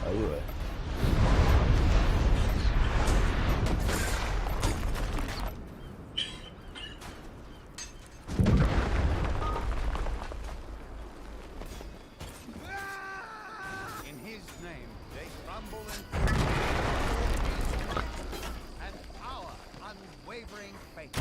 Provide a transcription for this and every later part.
Айыы. In his name, they crumble and and our unwavering faith.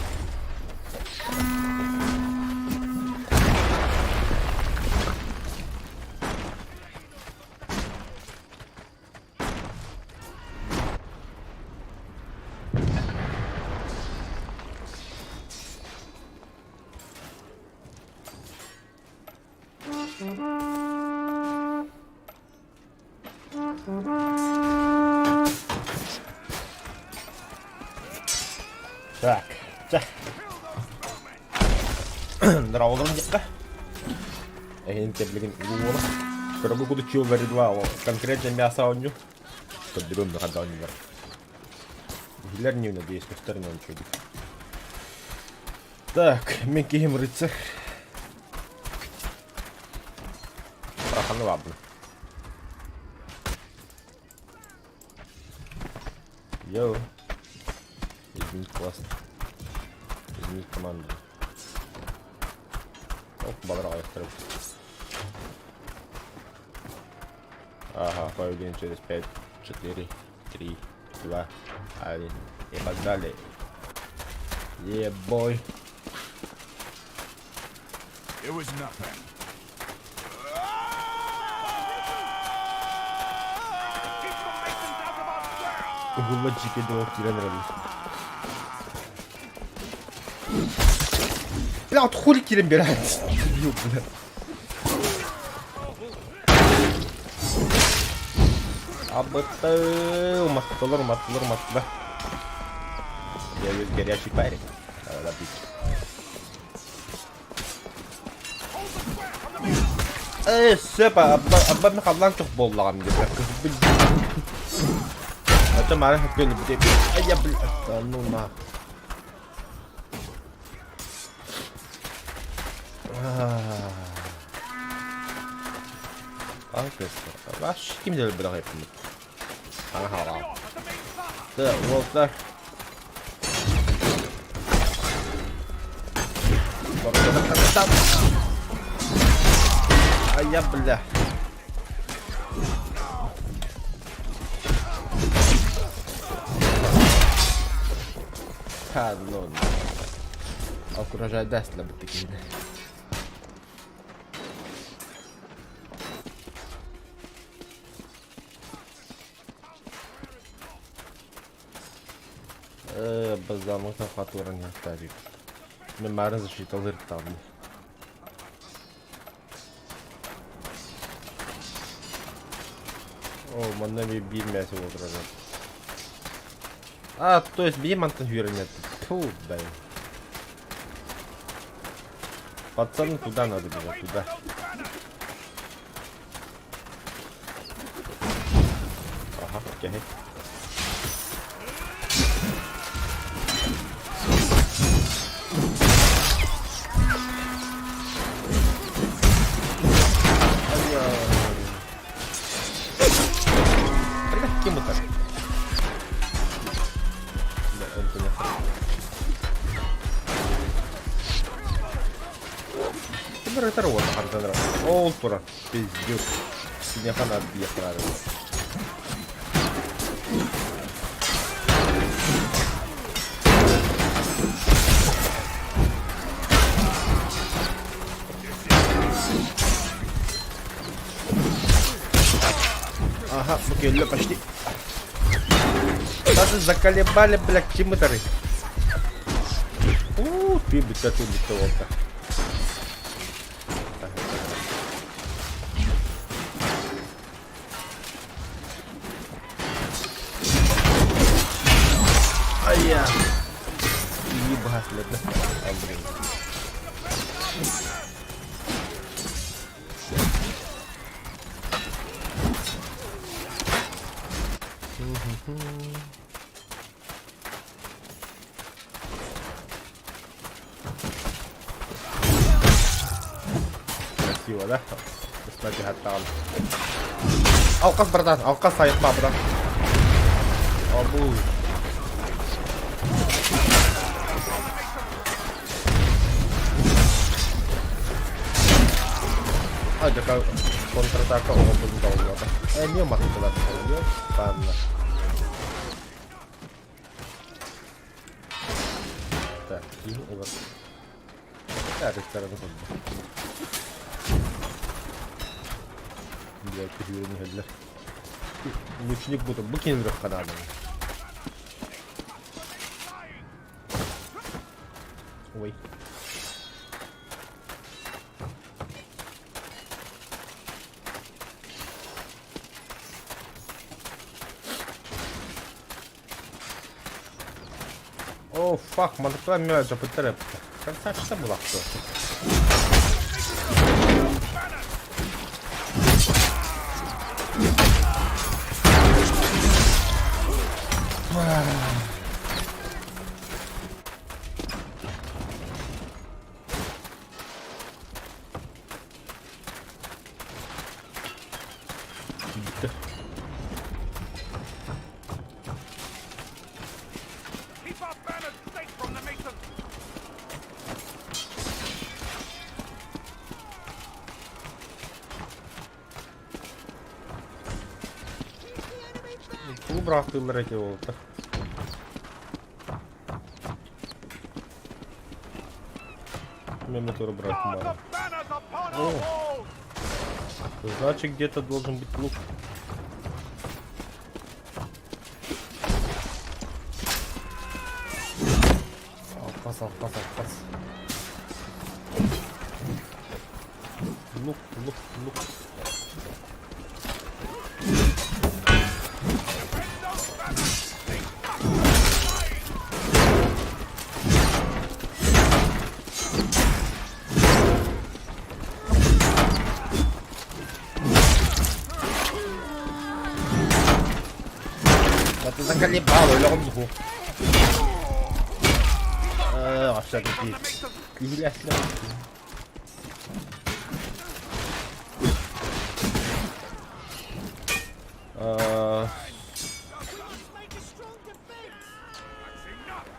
Так, чэ. Здорово, детка. Эһин тэблигин улуу буола. Көрөбү куду чуо бердуа, конкретно мясо онню. Көрдөрүм да хадда оннюлар. Билер не надеюсь, көстөр не ончуйдук. Так, мен киһим рыцарь. Раханы бабын. Йоу. Изменить класс. Изменить команду. Оп, балар аяқтырып. Ага, появление через 5, 4, 3, 2, 1. И погнали. Ебой. It was nothing. Уһулла дьике дьоҕор киирэн эрэллэр. Бля, вот хули киирэн биэрэн Ю, бля. Абыты, уматтылар, уматтылар, уматтылар. Я весь горячий парень. Давай, добить. Э, сөп, аббам халлаан чох буоллаҕым диэбит. Кыһыппын. Это мара хөккөн бите. Ай, я, бля, ну на. А, Ваш ким деле быраҕайпын. Ага. Да, уолтар. А я, бля. Ха, ну. Окружай даст для такие. Э, базамыта фатура не оставит. Мен барын защиталыр там. О, манна биир мясо отырар. А, то есть бии мантан нет. Фу, блин. Пацаны, туда надо бежать, туда. Ага, окей. Кем это? Да, это не Ол турар, пиздец. Синяха надо ехать. Ага, окей, почти. Даже заколебали, блядь, чимытары. У, ты бы такой бы Ая. Ебать, да. А, блин. буолуо да. Ыстан түһэттаҕын. Алкас братан, алкас сайытма братан. Абу. Адьака контратака оҕобун доллата. Эмиэ маттылар. Панна. Так, киһи ылар. Рестораны көрдө. Блядь, күһүүрэн иһэллэр. Лучник бутун бу кинилэр ханааданы. Ой. Oh fuck, манныктан мэ дьапыттар эппитэ. Красавчик булахты. Бүттэ. Keep our banners safe from the masons! Тугу быраахтыыллар эти уолаттар? Мен тура Guard быраахтым the banners upon О. our walls! Значит, где-то должен быть лук. Алкас, алкас, алкас. Лук, лук, лук. Defend those banners! They must not fly! Да ты заколебал, өлөҕүм дуу. Э, From the masons! Киһилээхлэр. That's enough!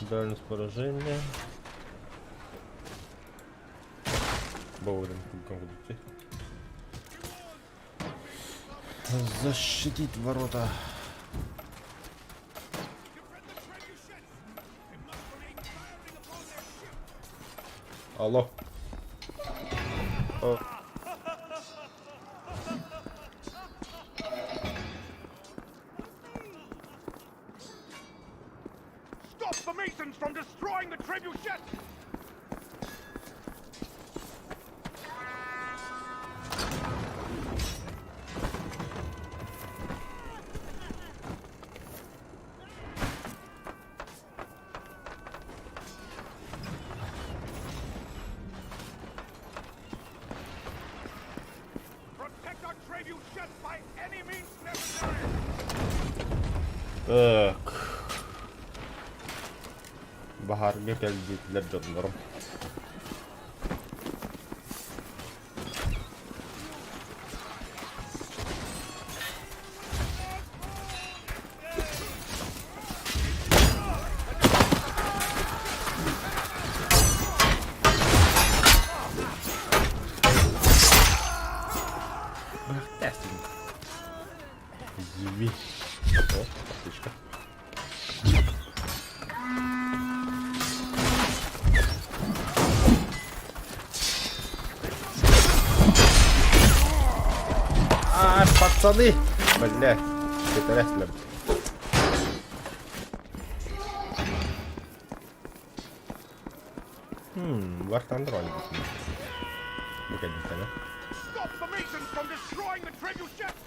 Дальность поражения. Боурин, куда Защитить ворота. Defend the trebuchets! They must remain firing upon their ship! Алло. О. Stop the masons from destroying the trebuchets! Protect our trebuchets by any means necessary! Так. Баһаарга кэлбиттэр дьоннорум. Бырахтасын. Зиви. О, аптечка. А, пацаны! Бля, это War Thunder Бу кэлбиттэр Stop the masons from destroying the trebuchets!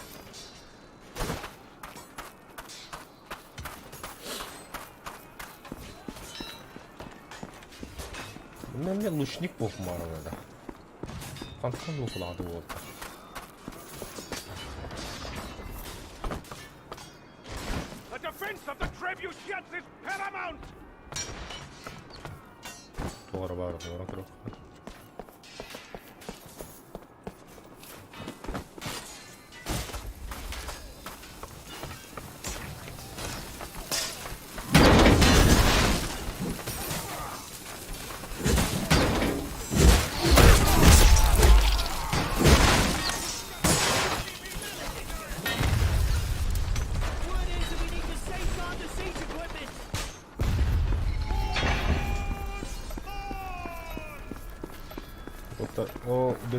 Мне лучник буолумаары да. Хантан лук буолта. The defense of the trebuchets is paramount! Туора баар, туора көрөх.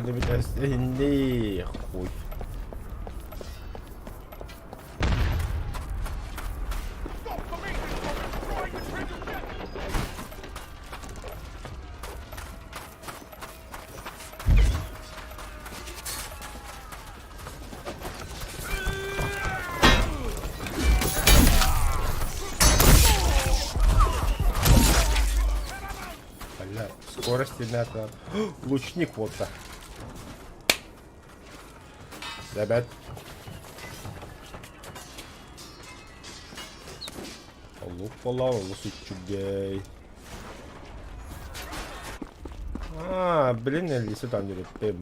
дьон эбит эһиннии хуй. Stop the Masons from destroying the trebuchet! Бля, скорость, ребята. Лучник вот так. Ребят. Лупала, лусучугей. А, блин, лисы там не репе, We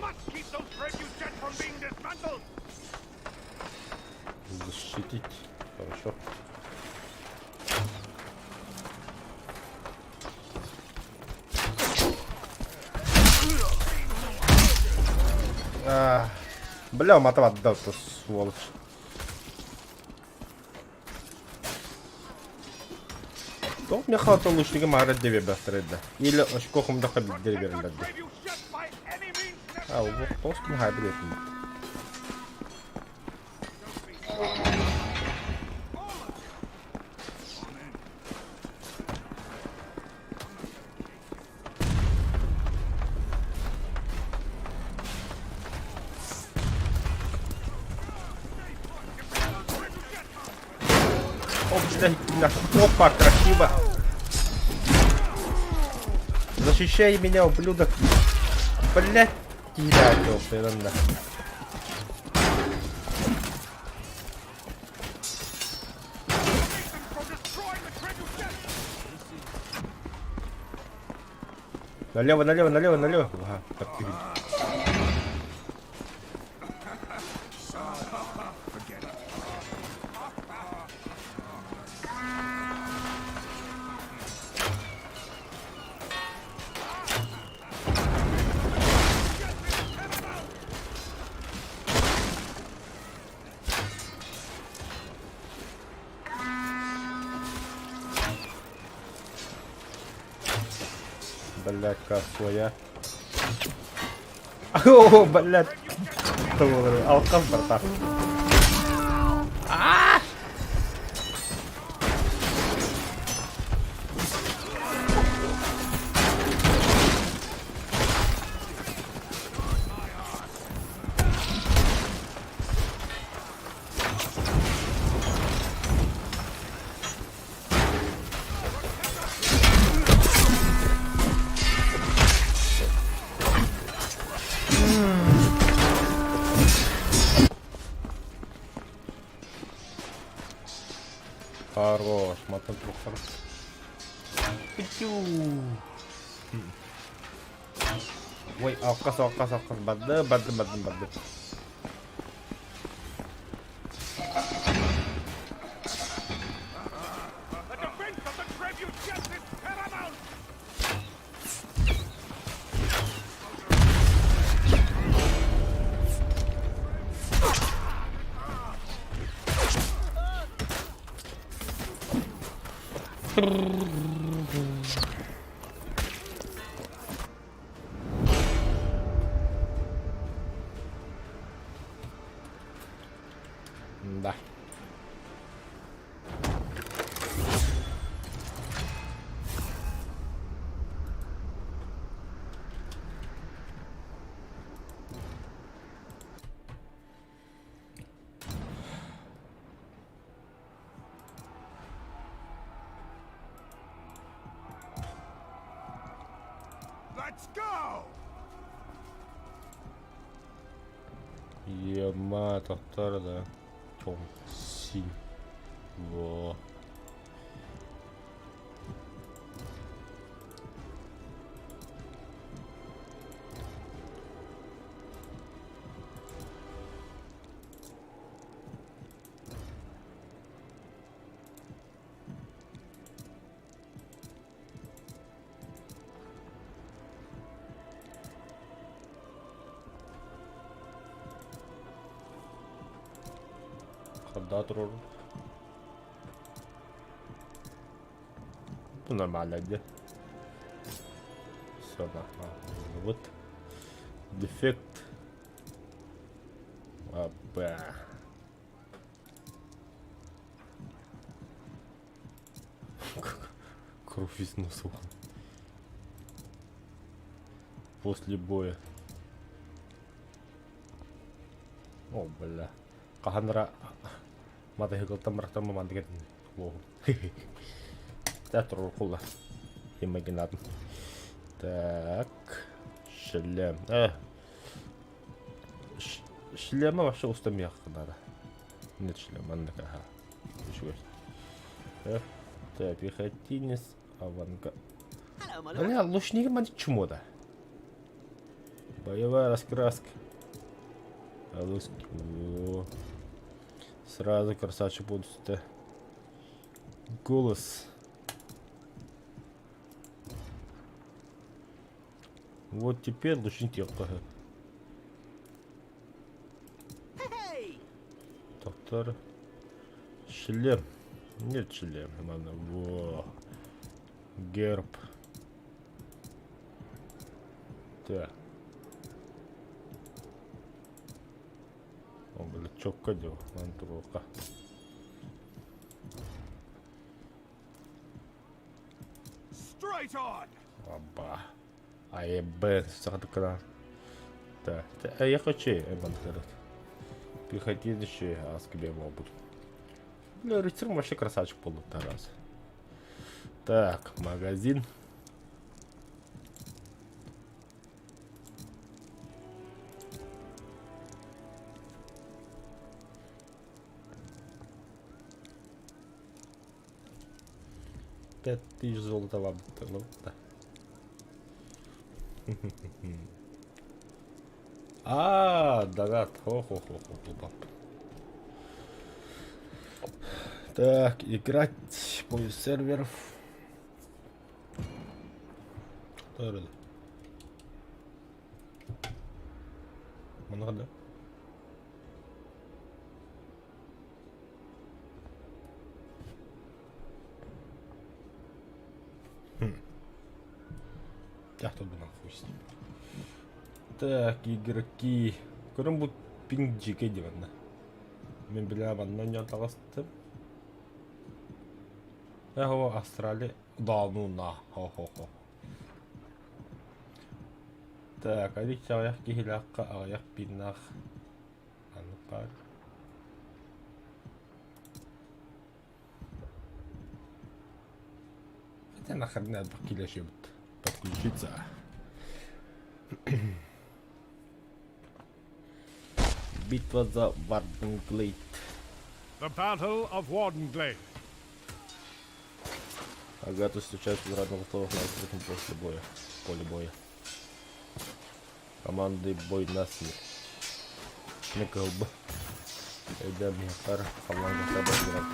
must keep those trebuchets from being dismantled! Защитить. Хорошо. А, бля, матова отдал, то сволочь. Топ мне хватало лучника мара деве бәхтіреді. Или очко хумдақа биддер Protect our берілді. trebuchet by any means А, necessary! вот тоскин хайбір етін. О, блядь, опа, красиво. Защищай меня, ублюдок. Блядь, я ёпта, Masons from destroying the trebuchet! Налево, налево, налево, налево. Ага, так, ты. Бля, своя. О, блядь. Алкаш, братан. Хорош, матан трухар. Пятю. Ой, алкас, алкас, алкас. Бады, бады, бады, бады. The defense of the trebuchet is paramount! Да. Let's go! Ема, тохтар да. Том, си. Во. Хадда турор. Нормально дии. Все, вот. Дефект. Апа. Кровь из носа. После боя. О, бля. Хаһан эрэ матаһыыкылтан бырахтан мамандык этин луоһун. Театр кулла. Имагинатын. Так. Шлем. Шлема вообще устамиахха надо. Нет шлема, маннык аха. Үчүгэй. Так, пехотинец аванга. Бля, лучнигы мани чмо да. Боевая раскраска. О, сразу красавчик буду. Голос. Вот теперь лучник тиэххэ. Доктор. Шлем. Нет шлем. Ладно, во. Герб. Так. О, бля, чокка дел. Антурука. Straight on! Аба. АЕБ сахатыкра. Так, я хочу Эбанхерет. Пехотинцы аскебе могут. Бля, рыцарь вообще красавчик был раз. Так, магазин. 5000 золота вам. Да. А, донат. Хо-хо-хо-хо. Так, играть по серверов. Кто Много, да? Я тут бы нахуй с ним. Так, игроки. Көрөн бу пинг жике диэн. Мин билэ манна ньон таҕыстым. Эхо Австралия. Да ну на. Хо-хо-хо. Так, арик аҕыйах киһилээххэ аҕыйах пиннаах аннык баар. Хотя нахрен элбэх киилэшибит. Подключиться. Битва за Wardenglade. The Battle of Wardenglade. Агату встречают в равных условиях на открытом после боя. Поле боя. Команды бой на смерть. НКЛБ. Эдем Яхтар, Халланга Сабаград.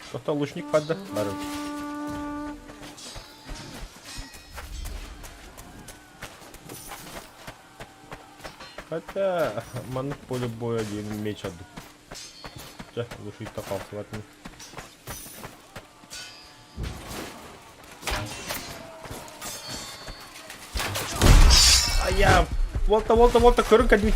Кто-то лучник падает. Бары. Хотя, маннык поле боя один меч отду. Чэ, лучник такалсыбатын. А я... Волта, волта, волта, көрүн кадми.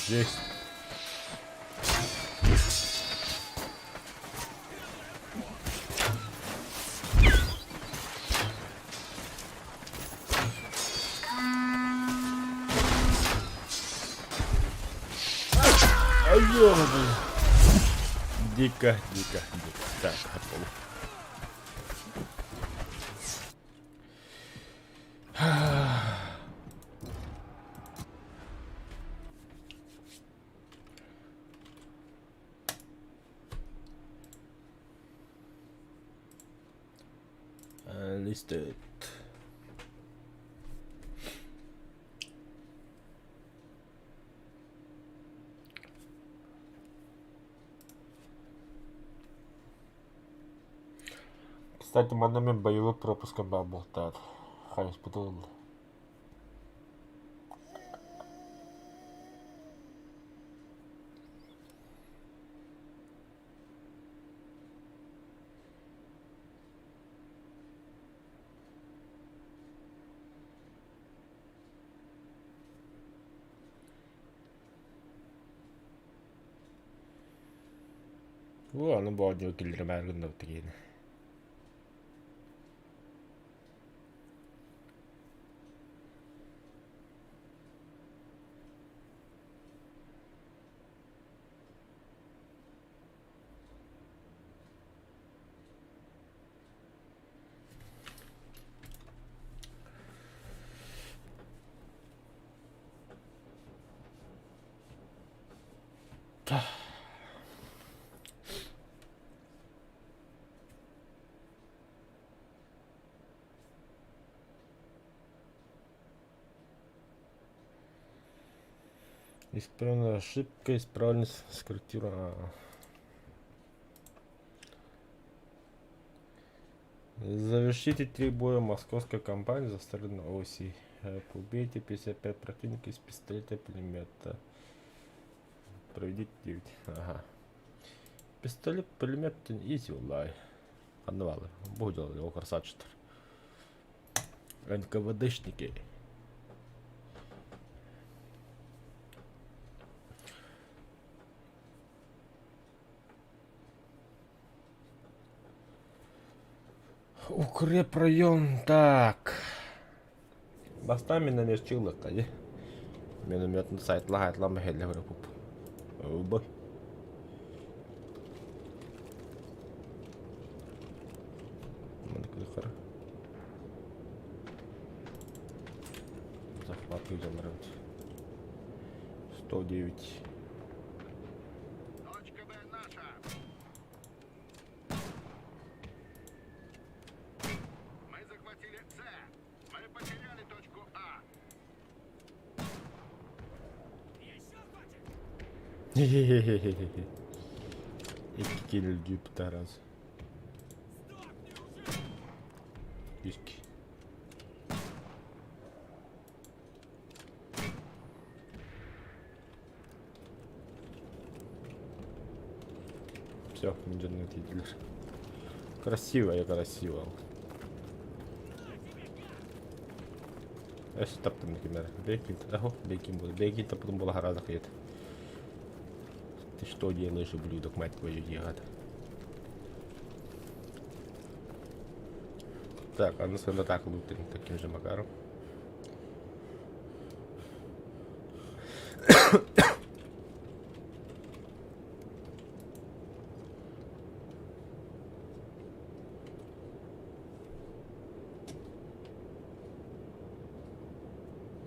Жесть. Ай, блин. Дико, дико, дико. Так, готово. Listed. Кстати, манна мин боевой пропуском баар буолтаат. Хайыспыта буолла. Уу, аны бу оонньууга киллэримээр гыннабыт киһини. Исправлена ошибка, исправность скорректирована. Завершите три боя московской кампании за сторону оси. Убейте 55 противников из пистолета пулемета. Проведите 9. Ага. Пистолет пулемет изи улай. Ханна баалар? Бу дьол красавчиктар. НКВДшники. Укрепрайон. Так. Бастаан минометчик дии. Минометын сайтла хайтлан мэһэллэ көрөппүт. Ылбай. Захват видеолар 109. Точка Б наша. Мы захватили С. Мы потеряли точку А. Икки киил раз. Икки. Все, дьонно тиийдилэр. Красиво, я красиво. Өссө таптым кимнэр. Бекин, ахо, Бекин буолла. Бекин таппытым буола хараада кыйыт. Ты что делаешь, ублюдок, мать твою, гад? Так, а ну так лутим таким же макаром.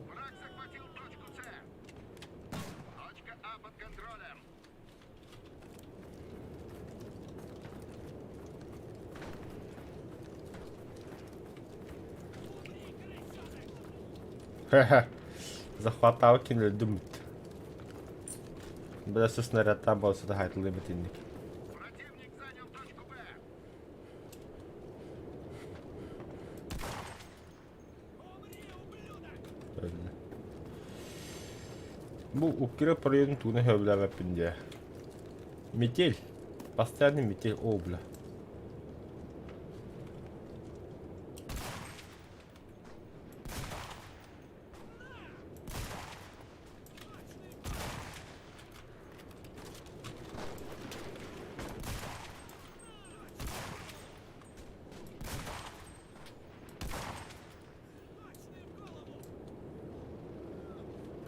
Враг захватил точку С. Точка А под контролем. Ха-ха. Захватал кинули думает. Бля, снаряд там был, сюда хайт лимитинник. Противник занял точку Б. Бу укрепрайон тууна сөбүлээбэппин дии. Метель. Постоянный метель. О, бля.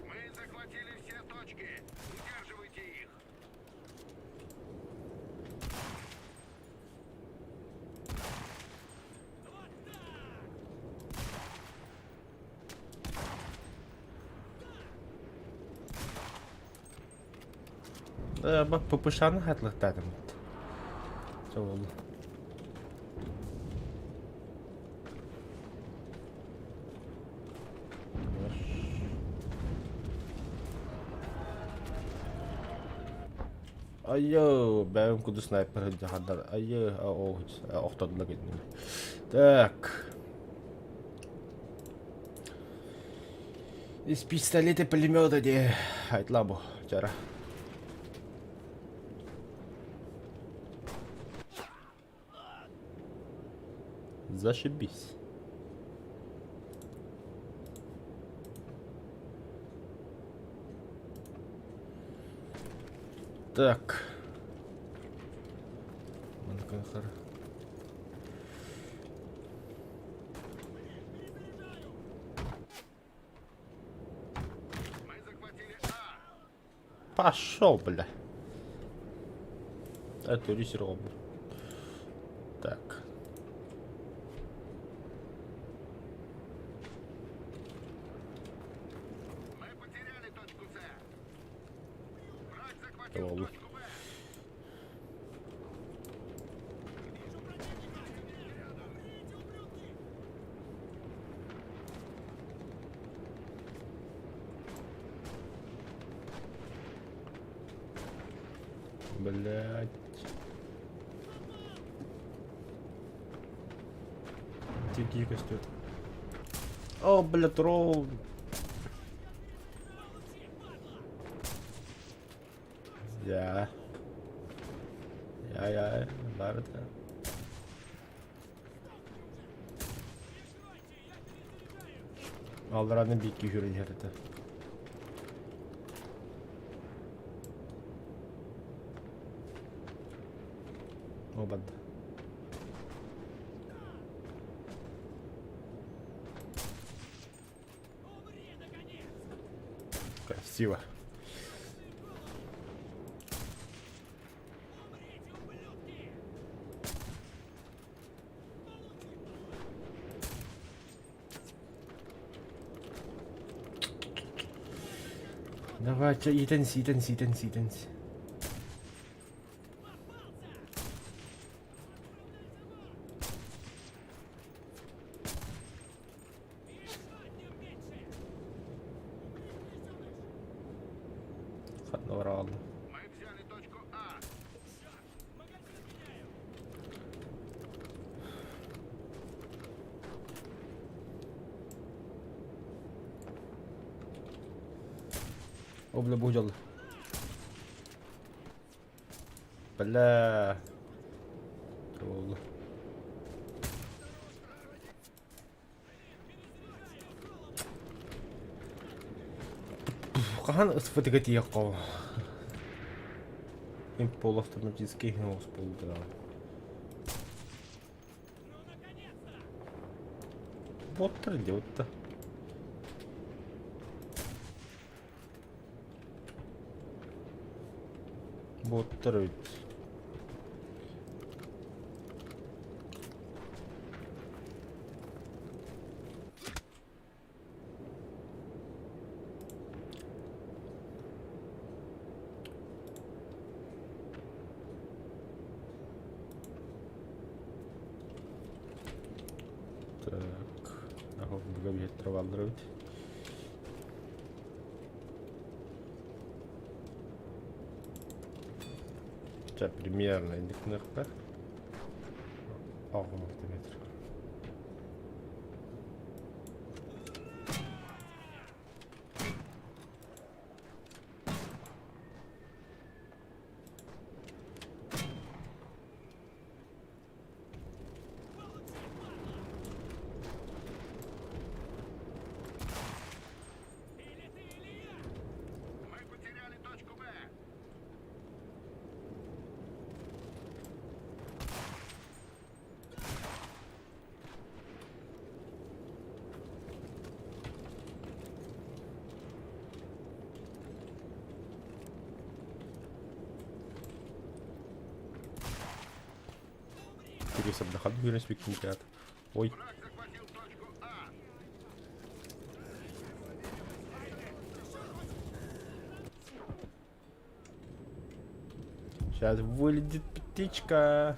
Мы захватили все точки. Удерживайте их. ППШ-ны хатлыктаатым. Сол. Айыы, бэйэм курдук снайпер сылдьаханнар. Айыы, охтордулар кинини. Так. Из пистолета пулемета де. Айтлабу, чара. Зашибись. Так. Пошел, бля. Это рисером. Так. Мы потеряли точку С. Враг захватил точку Б. Блять. Тики костюм. О, бля, тролл. Я. Я, я, барда. Аллараны биикки үһүрэн иһэр этэ. О, бадда. Красиво. Давайте, итенси, итенси, итенси, итенси. Ханна бараҕалла. Мы взяли точку А. О, бля, бу дьолло. Бля. Буолла. Хаһан СФТ-га тиийиэххэ Им полуавтоматический иһин буолла. Боттар идиотта. Боттар эбит. Так, аһыллыга биһиттэр бааллар эбит. Чэ, примерно инник гыныахха. Аҕыс метр. Мы потеряли точку Б. Кириса бляха юрисдикция. Ой. Враг захватил точку А. Сейчас вылетит птичка.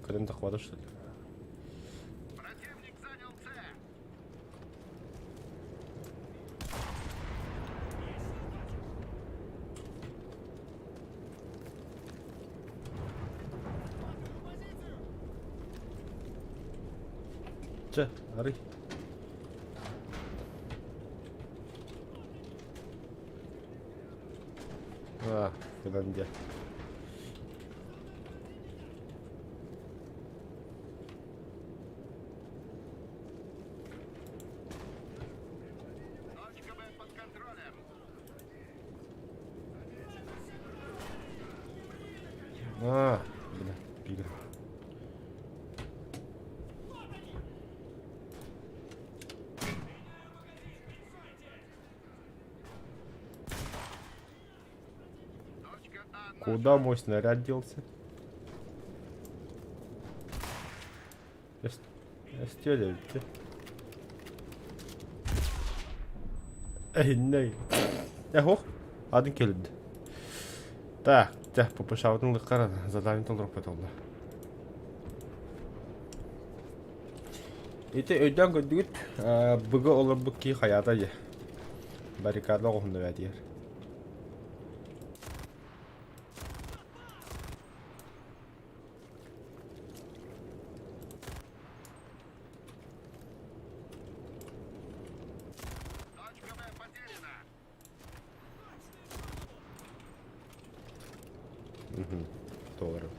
Когда захвата, что ли? Противник занял С. Чэ, арый. А, кынан дьэ. Точка Б под контролем. А, бля, пидор. Точка А наша. Куда мой снаряд делся? Эстиэлэбит. Эһиннэй. Эһох, атын кэлбит. Так, дьэ, ППШ-бытын лыккар задание толоруохпут буолла. Ити өйдөөн көрдүгүт, быгы олорбут киһи хайаата дьэ. Баррикада оҕуһунна бээтигэр. Точка Б потеряна. Мгм. Толорут.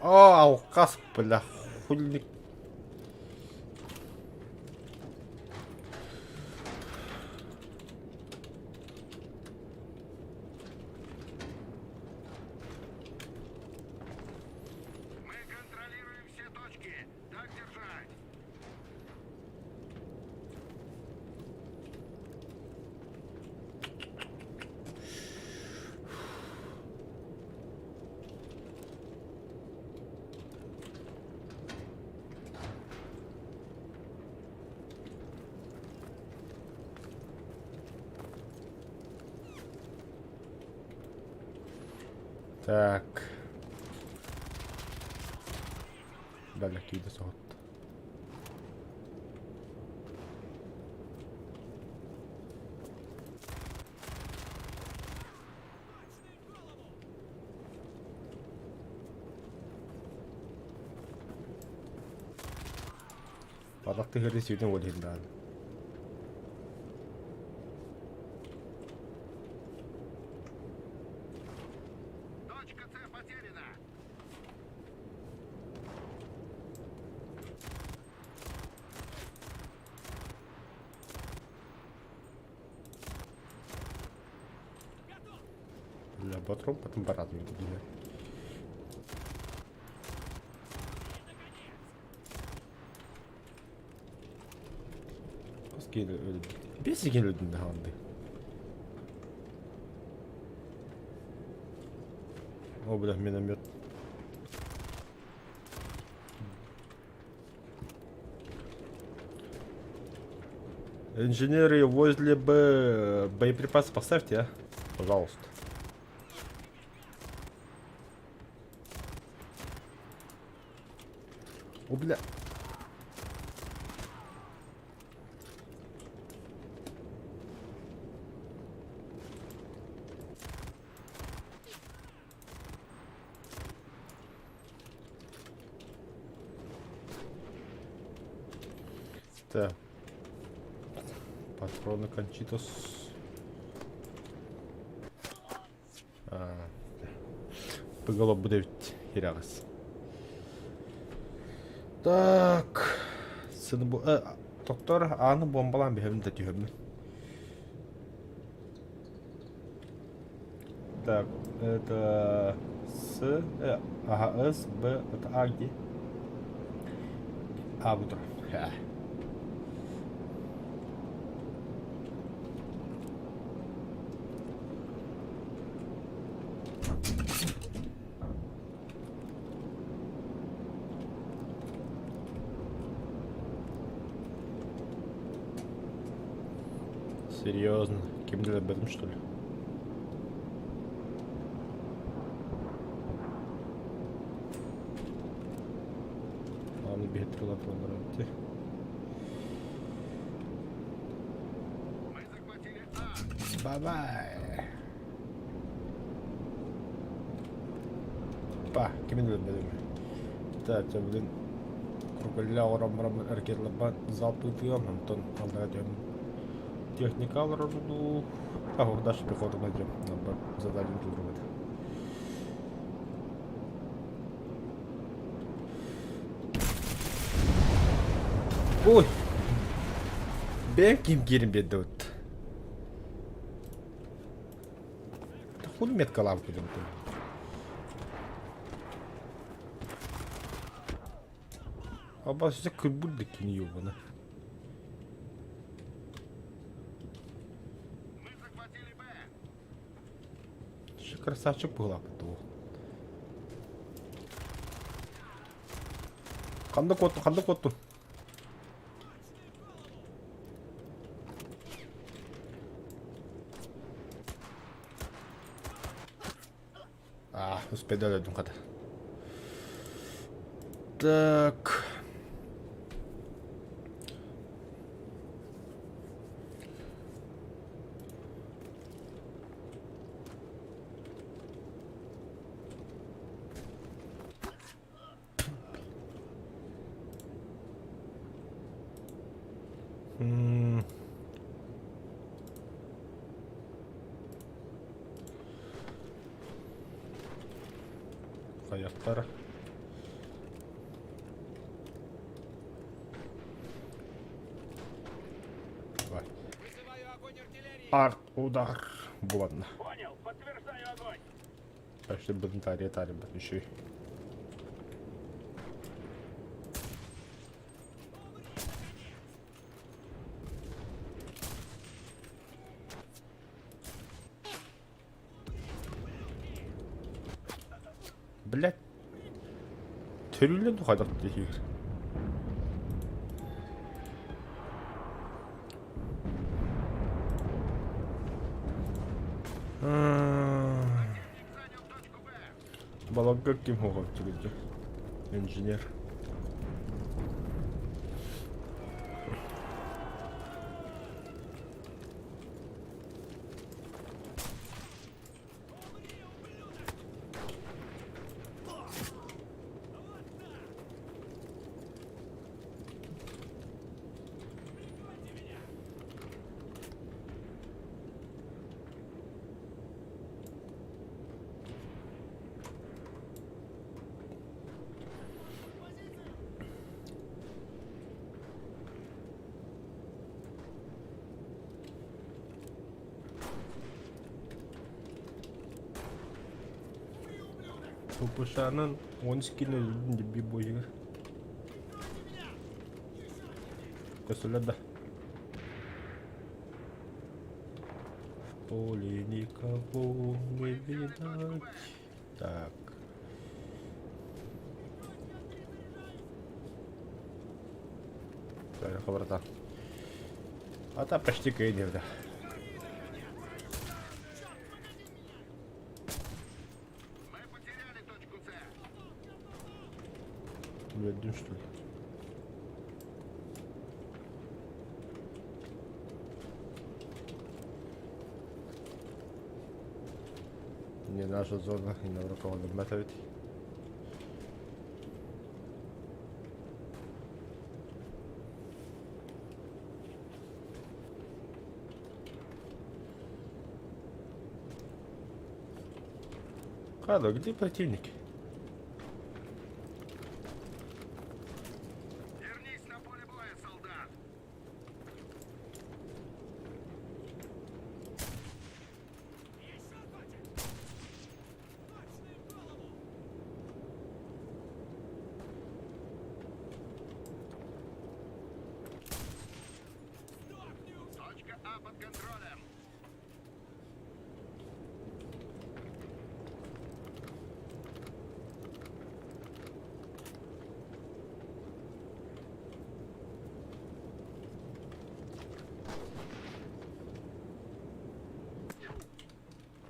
О, алкас, бля, хуйник. Мы контролируем все точки. Так держать. Так. Далее киирдэ соһутта. Бадах тыһыары сүүтэн уол иһин даҕаны. Точка С потеряна. Бля, патрон потом барат мне. Биэс өлдүн даҕаны. О, бля, миномет. Инженеры возле Б боеприпасы поставьте, а? Пожалуйста. О, бля. Так. Патроны кончитос. А, Пыгало будет хирягас. Так. Сын бу доктор ааны бомбалаан биһэбин да түһөммүн. Так, это С, ага, С, Б, это А где? А, бутро. Серьезно? Кем для этом, что ли? биһиттэр ыла тураллар эбит. Мы захватили А. Бабай! Па, кимин өлөрбөтүм. Так, чэ бүгүн Круголя оҥорон бараммын ракеталарбан залп ыытыам, онтон аллара түһэн техника олорор дуу, а дальше пехоту найдем, задание турбут. Ой! Бэйэм ким киирин биэрдэ вот. Хули меткалаабыт дьонтон. Абасыса кырбыр да кини ёбана. Мы захватили Б. Красавчик быһыылаахпыт дуо? Ханна куоттун, ханна куоттун? А, успеда өлөрдүм хата. Так. М. Хайахтара. Давай. Арт удар. Буланна. Понял, подтверждаю огонь. Почти бунтарь, тариб, еще. Блять. Төрүүлэн тухайдах диир. Занял точку Б. Балагга ким хоҕоччугуйдьу? Инженер. ППШ-нан он скин өлөрдүн дебби буойугар. Көстөлөр да. В поле никого не видать. Так. Так, братан. А та почти кыйдыр да. Мы потеряли точку С. Өлөрдүм что ли? Не наша зона, и на руководом ведь. Кадо, где противники? Вернись на поле боя, солдат. Точка А под контролем.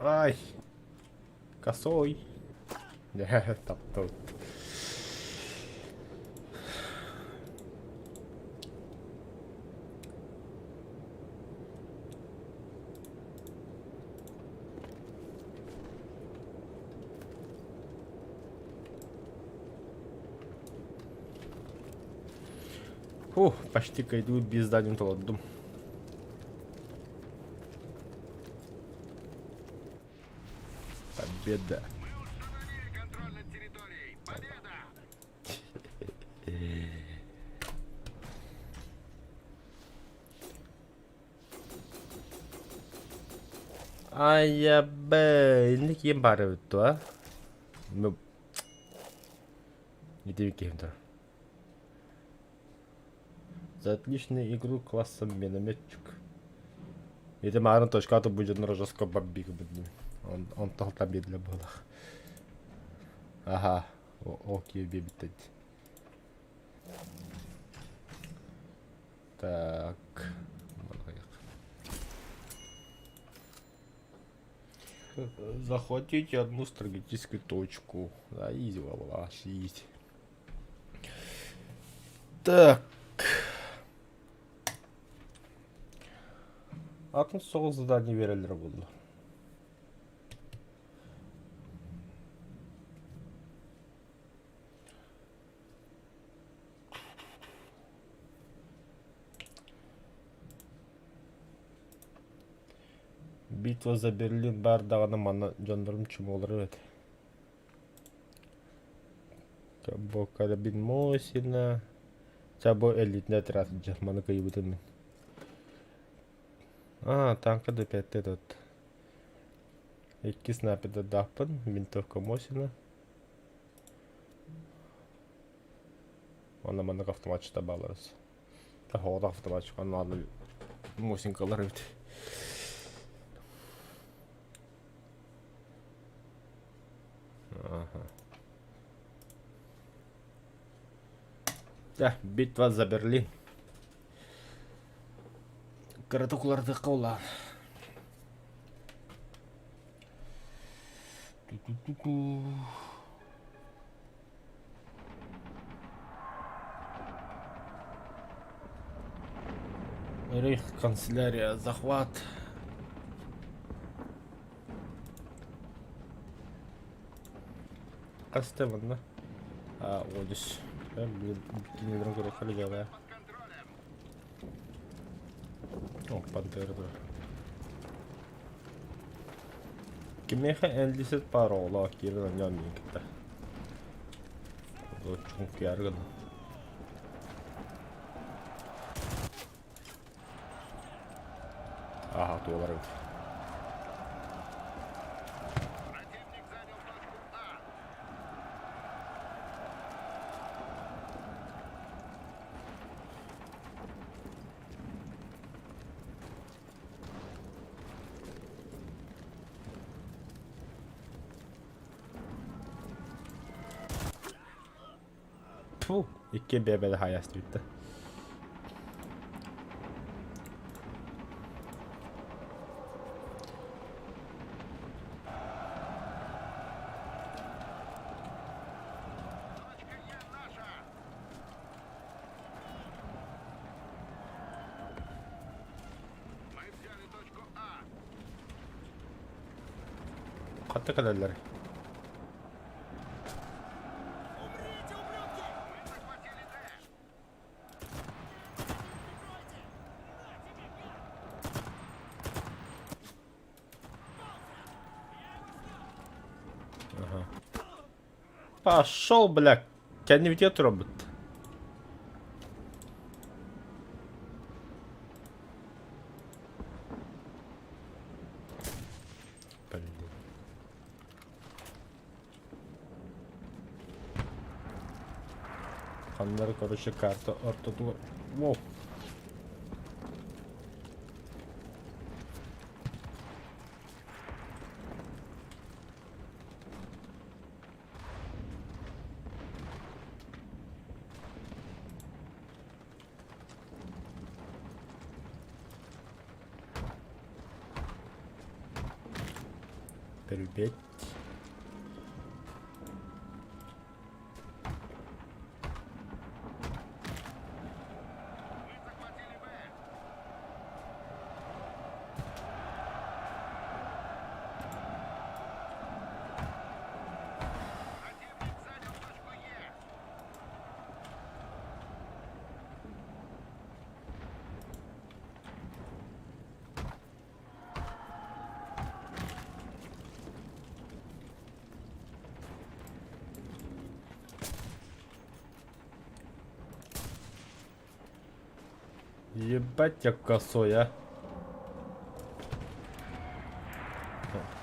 Ай! Косой! Таптал. Фух, почти кыайдыбыт биир зданием толордум. Победа. Мы установили контроль над территорией. Победа! Айабэ, инник киэм баар эбит дуо? Ну, ити киһим турар. За отличную игру класса минометчик. Ити маарын точката бу дьонноро жестко бомбик быдым. Он он толта биэрлэ буолах. Аха, ол киһи биэбиттэн. Так. Захватите одну стратегическую точку. Да, изи, изи. Так. Атын соҕус задание биэрэллэрэ буолла. Битва за Берлин баар даҕаны манна дьоннорум чумуолара эбит. Бу карабин Мосина. Ча бу элитнэй отряд маны кыйбытым мин. А, танка да пятте тут. Икки снайпердаахпын, винтовка Мосина. Онно маннык автоматчыта бааларыс. Оҕото автоматчик онно Мосинкалар эбит. Ага. Да, битва за Берлин. Кыратык уларытыахха улаан. Ту-ту-ту-ту. Рейх канцелярия захват. Хаста манна? А, одис. Кинилэрин көрүөххэ дьыала. Под контролем. О, пантера турар. Кимиэхэ энлисет паар оҕолоох киирэн оонньоон миигин кытта. Чуҥкуйаары гынна. Ааһа туолар эбит. Противник занял точку А. Тьфу, икки бэбэли хайастыбыта. Точка Е наша. Мы взяли точку А. Хатта кэлэллэр. Мы захватили Д. Ага. Пошел, бля, кэннибитигэр турабыт. Блин. Ханнары короче карта ортотугар. Воу. Перебить. Мы захватили Б. Противник занял точку Е. Ебать я косой, а.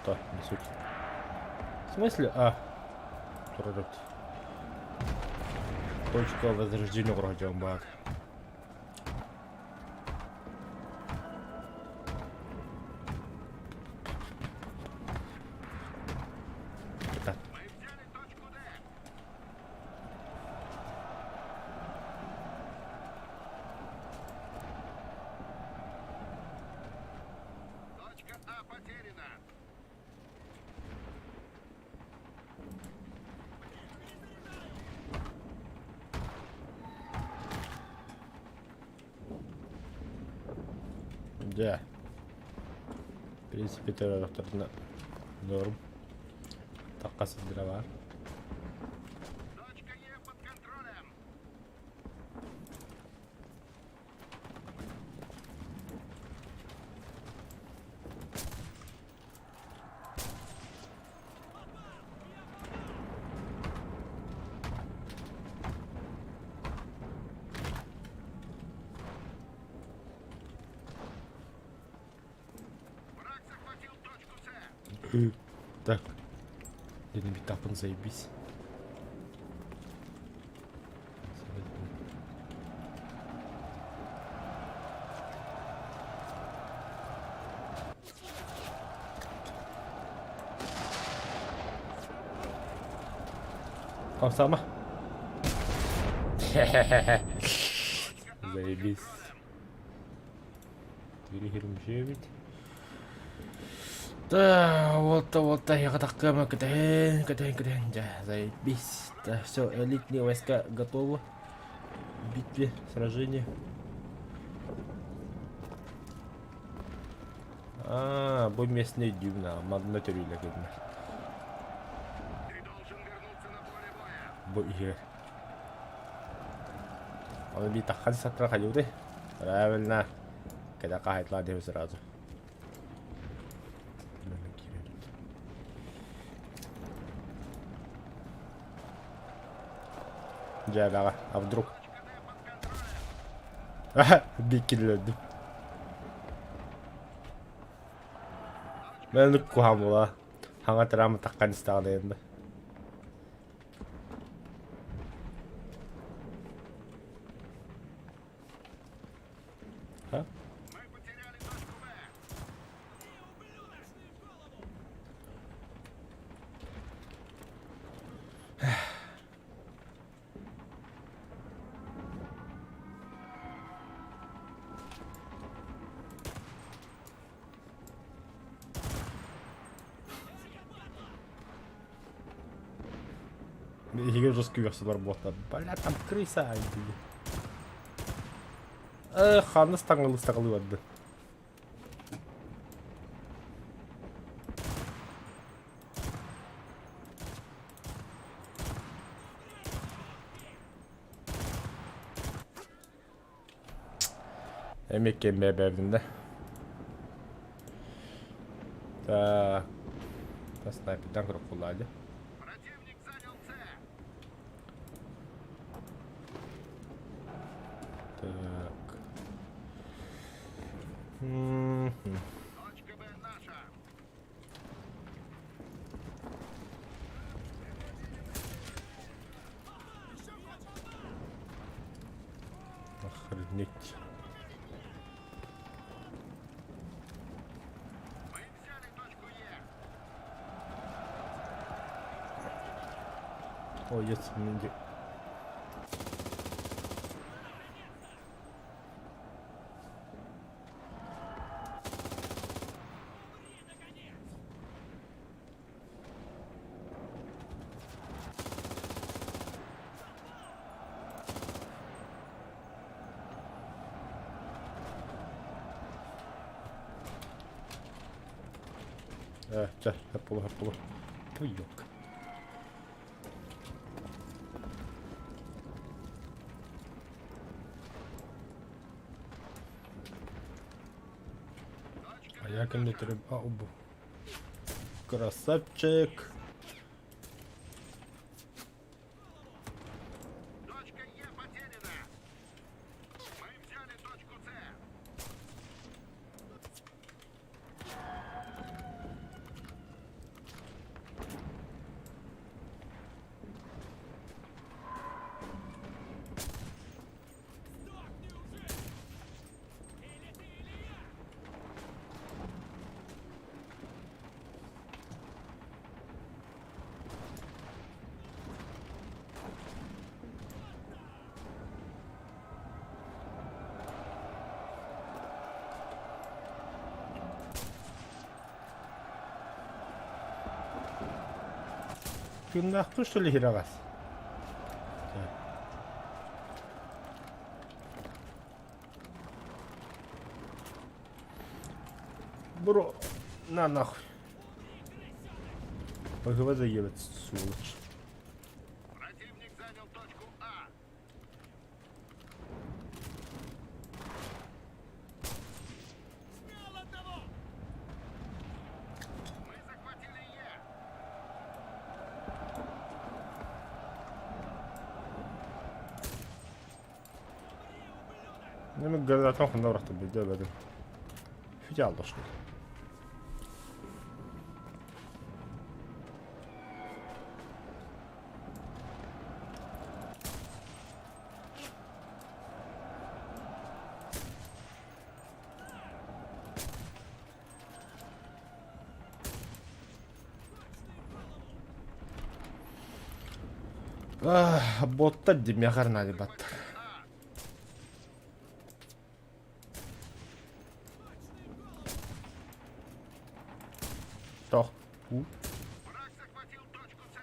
О, не суть. В смысле? А. Прорыв. Точка возрождения вроде баар. Так. Мы взяли точку Д. Точка А потеряна. Дьэ. В принципе, төрөөхтөрүнэ норм. Тахха сылдьара баар. Точка Е под контролем. Враг захватил точку С. Так. Динамитапын заебись. Хамсаама. Заебись. Тириһирмшебит. Да, вот, вот, я такая, кэтэһэн, кэтэһэн, кэтэһэн, дьэ, заебись. Да, все, элитные войска готовы. В битве, сражении. А, бу местный дюбна, манна төрүүлэр кэллэр. Ты должен вернуться на поле боя. Бу иһэр. Оны би таххан сатра хайуды. Правильно. Когда кахайтла деп сразу. Дьэ, а вдруг? Биккиллэрдим. Мен куһаҕан буолаа. Хаҥа тыраама таххан истэҕинэ да. А? Мы потеряли точку Б. Иһигэр жестко үөхсэлэр буолта. Бля, там крыса Э, ханна ыстаҥалыы барда. Эмиэ кэмбэ да. Так. Снайпердан көрө кулаады. Противник занял С. Так. Мгм. Точка Б наша. Охренеть. Мы взяли точку Е. Ой, есть минди. Э, чэ, хаппула, хаппула. Твоёк. Точка А я кемне А, обу. Красавчик. Точка Е потеряна. Мы взяли точку С. Тыыннаахпын что ли иһирэҕэс? Бро, на нахуй. Погова заебать, сволочь. Противник занял точку А. Мы захватили Е. Нэмик гранатан ханна бырахтым билдэ Фидиал дошли. Боттар димиэхэр наадыйбаттар. Тох. Враг захватил точку С.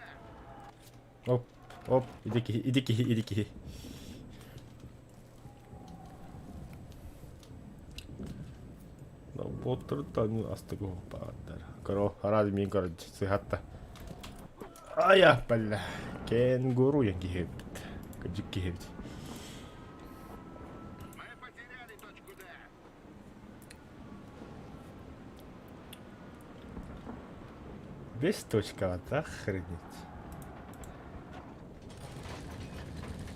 Оп, оп, иди киһи, иди киһи, иди киһи. Боттар астыгы бааттар. Коро, арад мин короче, сыхатта. Ая, бля. Кенгуру я киһи эбит. Кыдьык киһи эбит. Мы потеряли точку Д. Без точка, охренеть.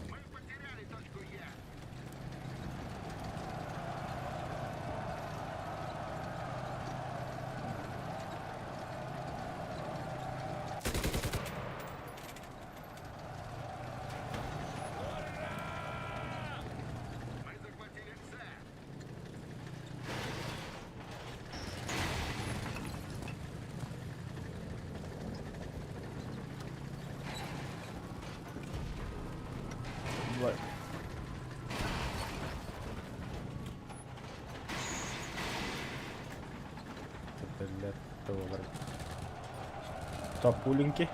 Мы потеряли точку Е. Мы захватили С. Давай. Тапуленьки.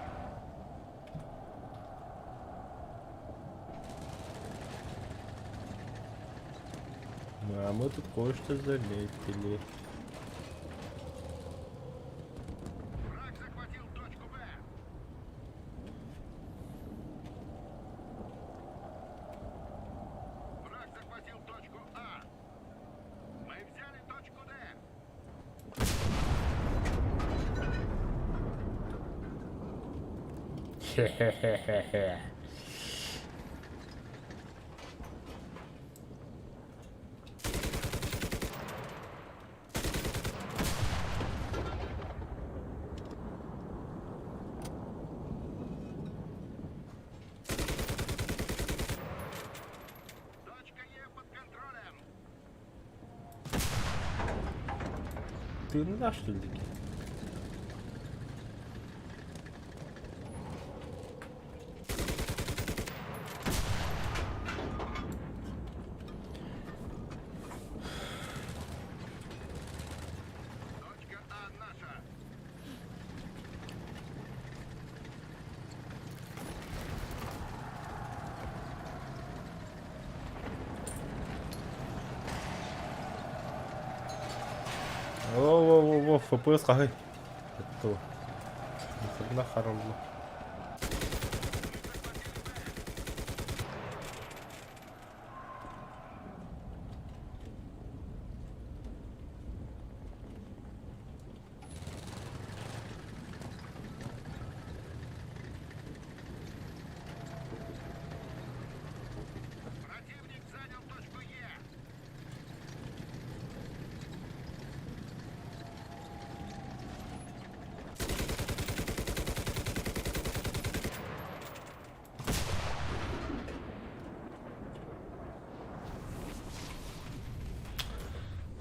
Ну, а мы тут кое-что заметили. Враг захватил точку Б. Враг захватил точку А. Мы взяли точку Д. Хе-хе-хе-хе-хе. Точка Е под контролем. Тыыннаах что ли такие? Точка А наша. Во-во-во-во, FPS хаһый? Это Нахрена харалла. Противник занял точку Е.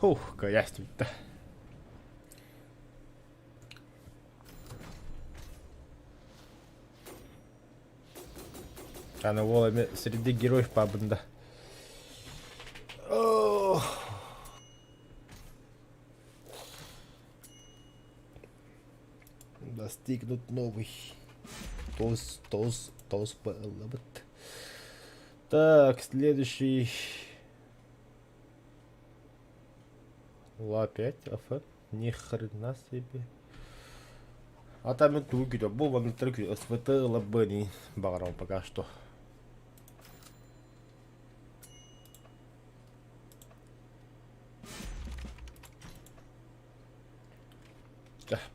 Хух, каясь бүттэ. Аны уол эмиэ среди героев пабында. Ох. Достигнут новый. Тоҕус, тоҕус, тоҕус ыллыбыт. Так, следующий. Ла-5, АФ. Ни хрена себе. А там и тугу күүтэ. Бу манныктары күүтэ. СВТ ылабыни баҕарам пока что.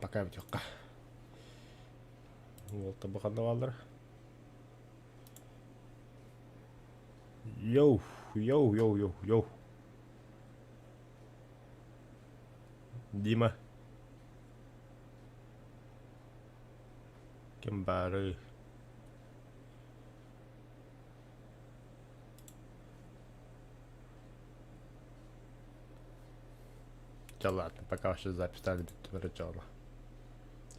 Пока бүтүөххэ. Уолта бу ханна бааллар? Йоу, йоу, йоу, йоу, йоу. Дима. Ким баарый? Чэ ладно, пока вообще запись бүттүм эрэ дьоно.